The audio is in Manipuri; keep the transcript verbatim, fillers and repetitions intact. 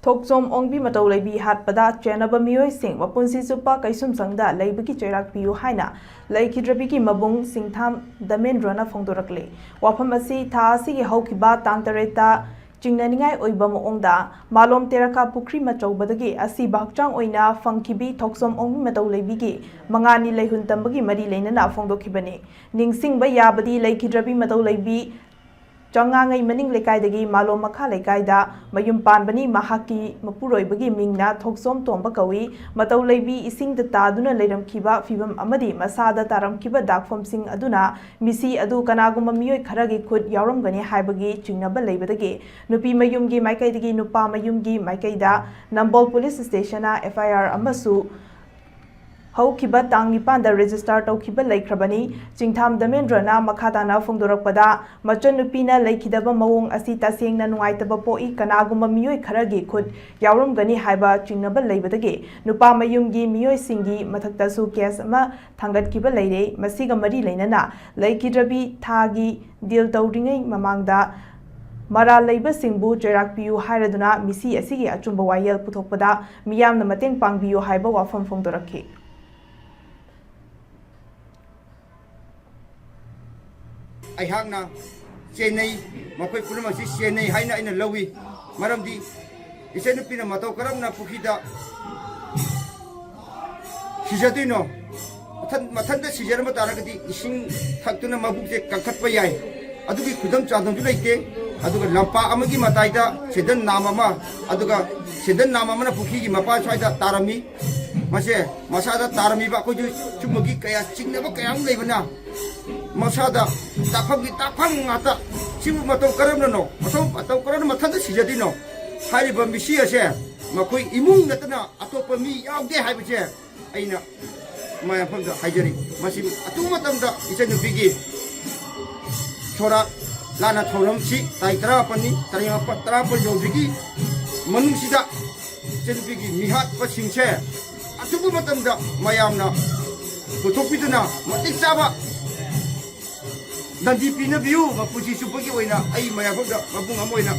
ꯊꯣꯛꯆꯣꯝ ꯑꯣꯡꯕꯤ ꯃꯇꯧ ꯂꯩꯕꯤ ꯍꯥꯠꯄꯗ ꯆꯦꯟꯅꯕ ꯃꯤꯑꯣꯏꯁꯤꯡ ꯃꯄꯨꯟꯁꯤ ꯆꯨꯞꯄ ꯀꯩꯁꯨꯝꯁꯪꯗ ꯂꯩꯕꯒꯤ ꯆꯩꯔꯥꯛ ꯄꯤꯌꯨ ꯍꯥꯏꯅ ꯂꯩꯈꯤꯗ꯭ꯔꯕꯤꯒꯤ ꯃꯕꯨꯡ ꯁꯤꯡꯊꯥꯝ ꯗꯃꯦꯟꯗ꯭ꯔꯣꯅ ꯐꯣꯡꯗꯣꯔꯛꯂꯤ꯫ ꯋꯥꯐꯝ ꯑꯁꯤ ꯊꯥ ꯑꯁꯤꯒꯤ ꯍꯧꯈꯤꯕ ꯇꯥꯡ ꯇꯔꯦꯠꯇ ꯆꯤꯡꯅꯅꯤꯡꯉꯥꯏ ꯑꯣꯏꯕ ꯃꯑꯣꯡꯗ ꯃꯥꯂꯣꯝ ꯇꯦꯔꯥꯀꯥ ꯄꯨꯈ꯭ꯔꯤ ꯃꯆꯧꯕꯗꯒꯤ ꯑꯁꯤꯕ ꯍꯛꯆꯥꯡ ꯑꯣꯏꯅ ꯐꯪꯈꯤꯕꯤ ꯊꯣꯛꯆꯣꯝ ꯑꯣꯡꯕꯤ ꯃꯇꯧ ꯂꯩꯕꯤꯒꯤ ꯃꯉꯥꯅꯤ ꯂꯩꯍꯨꯟ ꯇꯝꯕꯒꯤ ꯃꯔꯤ ꯂꯩꯅꯅ ꯐꯣꯡꯗꯣꯛꯈꯤꯕꯅꯤ꯫ ꯅꯤꯡꯁꯤꯡꯕ ꯌꯥꯕꯗꯤ ꯂꯩꯈꯤꯗ꯭ꯔꯕꯤ ꯃꯇꯧ ꯂꯩꯕꯤ ꯆꯉꯥꯉꯩ ꯃꯅꯤꯡ ꯂꯩꯀꯥꯏꯗꯒꯤ ꯃꯥꯂꯣꯝ ꯃꯈꯥ ꯂꯩꯀꯥꯏꯗ ꯃꯌꯨꯝ ꯄꯥꯟꯕꯅꯤ꯫ ꯃꯍꯥꯛꯀꯤ ꯃꯄꯨꯔꯣꯏꯕꯒꯤ ꯃꯤꯡꯅ ꯊꯣꯛꯆꯣꯝ ꯇꯣꯝꯕ ꯀꯧꯏ꯫ ꯃꯇꯧ ꯂꯩꯕꯤ ꯏꯁꯤꯡꯗ ꯇꯥꯗꯨꯅ ꯂꯩꯔꯝꯈꯤꯕ ꯐꯤꯚꯝ ꯑꯃꯗꯤ ꯃꯁꯥꯗ ꯇꯥꯔꯝꯈꯤꯕ ꯗꯥꯛꯐꯝꯁꯤꯡ ꯑꯗꯨꯅ ꯃꯤꯁꯤ ꯑꯗꯨ ꯀꯅꯥꯒꯨꯝꯕ ꯃꯤꯑꯣꯏ ꯈꯔꯒꯤ ꯈꯨꯠ ꯌꯥꯎꯔꯝꯒꯅꯤ ꯍꯥꯏꯕꯒꯤ ꯆꯤꯡꯅꯕ ꯂꯩꯕꯗꯒꯤ ꯅꯨꯄꯤ ꯃꯌꯨꯝꯒꯤ ꯃꯥꯏꯀꯩꯗꯒꯤ ꯅꯨꯄꯥ ꯃꯌꯨꯝꯒꯤ ꯃꯥꯏꯀꯩꯗ ꯅꯝꯕꯣꯜ ꯄꯨꯂꯤꯁ ꯁ꯭ꯇꯦꯁꯟꯅ ꯑꯦꯐ ꯑꯥꯏ ꯑꯥꯔ ꯑꯃꯁꯨ ꯍꯧꯈꯤꯕ ꯇꯥꯡ ꯅꯤꯄꯥꯟꯗ ꯔꯦꯖꯤꯁꯇꯥꯔ ꯇꯧꯈꯤꯕ ꯂꯩꯈ꯭ꯔꯕꯅꯤ꯫ ꯆꯤꯡꯊꯥꯝ ꯗꯃꯦꯟꯗ꯭ꯔꯅ ꯃꯈꯥ ꯇꯥꯅ ꯐꯣꯡꯗꯣꯔꯛꯄꯗ, ꯃꯆꯟꯅꯨꯄꯤꯅ ꯂꯩꯈꯤꯗꯕ ꯃꯑꯣꯡ ꯑꯁꯤ ꯇꯁꯦꯡꯅ ꯅꯨꯡꯉꯥꯏꯇꯕ ꯄꯣꯛꯏ꯫ ꯀꯅꯥꯒꯨꯝꯕ ꯃꯤꯑꯣꯏ ꯈꯔꯒꯤ ꯈꯨꯠ ꯌꯥꯎꯔꯝꯒꯅꯤ ꯍꯥꯏꯕ ꯆꯤꯡꯅꯕ ꯂꯩꯕꯗꯒꯤ ꯅꯨꯄꯥ ꯃꯌꯨꯝꯒꯤ ꯃꯤꯑꯣꯏꯁꯤꯡꯒꯤ ꯃꯊꯛꯇꯁꯨ ꯀꯦꯁ ꯑꯃ ꯊꯥꯡꯒꯠꯈꯤꯕ ꯂꯩꯔꯦ꯫ ꯃꯁꯤꯒ ꯃꯔꯤ ꯂꯩꯅꯅ ꯂꯩꯈꯤꯗ꯭ꯔꯕꯤ ꯊꯥꯒꯤ ꯗꯤꯜ ꯇꯧꯔꯤꯉꯩ ꯃꯃꯥꯡꯗ ꯃꯔꯥꯜ ꯂꯩꯕꯁꯤꯡꯕꯨ ꯆꯩꯔꯥꯛ ꯄꯤꯌꯨ ꯍꯥꯏꯔꯗꯨꯅ ꯃꯤꯁꯤ ꯑꯁꯤꯒꯤ ꯑꯆꯨꯝꯕ ꯋꯥꯌꯦꯜ ꯄꯨꯊꯣꯛꯄꯗ ꯃꯤꯌꯥꯝꯅ ꯃꯇꯦꯡ ꯄꯥꯡꯕꯤꯌꯨ ꯍꯥꯏꯕ ꯋꯥꯐꯝ ꯐꯣꯡꯗꯣꯔꯛꯈꯤ꯫ ꯑꯩꯍꯥꯛꯅ ꯆꯦꯟꯅꯩ, ꯃꯈꯣꯏ ꯄꯨꯝꯅꯃꯛꯁꯤ ꯆꯦꯟꯅꯩ ꯍꯥꯏꯅ ꯑꯩꯅ ꯂꯧꯏ꯫ ꯃꯔꯝꯗꯤ ꯏꯆꯟꯅꯨꯄꯤꯅ ꯃꯇꯧ ꯀꯔꯝꯅ ꯄꯨꯈ꯭ꯔꯤꯗ ꯁꯤꯖꯗꯣꯏꯅꯣ? ꯃꯊꯟ-, ꯃꯊꯟꯇ ꯁꯤꯖꯔꯝꯕ ꯇꯥꯔꯒꯗꯤ ꯏꯁꯤꯡ ꯊꯛꯇꯨꯅ ꯃꯕꯨꯛꯁꯦ ꯀꯟꯈꯠꯄ ꯌꯥꯏ꯫ ꯑꯗꯨꯒꯤ ꯈꯨꯗꯝ ꯆꯥꯟꯗꯝꯁꯨ ꯂꯩꯇꯦ꯫ ꯑꯗꯨꯒ ꯂꯝꯄꯥꯛ ꯑꯃꯒꯤ ꯃꯇꯥꯏꯗ ꯁꯦꯟꯗꯟ ꯅꯥꯝ ꯑꯃ, ꯑꯗꯨꯒ ꯁꯦꯟꯗꯟ ꯅꯥꯝ ꯑꯃꯅ ꯄꯨꯈ꯭ꯔꯤꯒꯤ ꯃꯄꯥꯟ ꯁ꯭ꯋꯥꯏꯗ ꯇꯥꯔꯝꯃꯤ꯫ ꯃꯁꯦ ꯃꯁꯥꯗ ꯇꯥꯔꯝꯃꯤꯕ ꯑꯩꯈꯣꯏꯁꯨ ꯁꯨꯝꯕꯒꯤ ꯀꯌꯥ ꯆꯤꯡꯅꯕ ꯀꯌꯥ ꯑꯃ ꯂꯩꯕꯅ ꯃꯁꯥꯗ ꯇꯥꯛꯐꯝꯒꯤ ꯇꯥꯛꯐꯝ ꯉꯥꯛꯇ꯫ ꯁꯤꯕꯨ ꯃꯇꯧ ꯀꯔꯝꯅꯅꯣ? ꯃꯇꯧ, ꯃꯇꯧ ꯀꯔꯝꯅ ꯃꯊꯟꯇ ꯁꯤꯖꯗꯣꯏꯅꯣ? ꯍꯥꯏꯔꯤꯕ ꯃꯤꯁꯤ ꯑꯁꯦ ꯃꯈꯣꯏ ꯏꯃꯨꯡ ꯅꯠꯇꯅ ꯑꯇꯣꯞꯄ ꯃꯤ ꯌꯥꯎꯗꯦ ꯍꯥꯏꯕꯁꯦ ꯑꯩꯅ ꯃꯌꯥꯝꯐꯝꯗ ꯍꯥꯏꯖꯔꯤ꯫ ꯃꯁꯤ ꯑꯊꯨꯕ ꯃꯇꯝꯗ ꯏꯆꯟꯅꯨꯄꯤꯒꯤ ꯁꯣꯔꯥꯠ ꯂꯥꯟꯅ ꯊꯧꯔꯝꯁꯤ ꯇꯥꯔꯤꯛ ꯇꯔꯥꯃꯥꯄꯟꯅꯤ, ꯇꯔꯥꯃꯥꯄꯟ, ꯇꯔꯥꯃꯥꯄꯟ ꯌꯧꯗ꯭ꯔꯤꯒꯤ ꯃꯅꯨꯡꯁꯤꯗ ꯏꯆꯟꯅꯨꯄꯤꯒꯤ ꯃꯤꯍꯥꯠꯄꯁꯤꯡꯁꯦ ꯑꯊꯨꯕ ꯃꯇꯝꯗ ꯃꯌꯥꯝꯅ ꯄꯨꯊꯣꯛꯄꯤꯗꯨꯅ ꯃꯇꯤꯛ ꯆꯥꯕ ꯗꯟꯗꯤ ꯄꯤꯅꯕꯤꯌꯨ꯫ ꯃꯄꯨꯟꯁꯤ ꯆꯨꯞꯄꯒꯤ ꯑꯣꯏꯅ ꯑꯩ ꯃꯌꯥꯝꯐꯝꯗ ꯃꯕꯨꯡ ꯑꯃ ꯑꯣꯏꯅ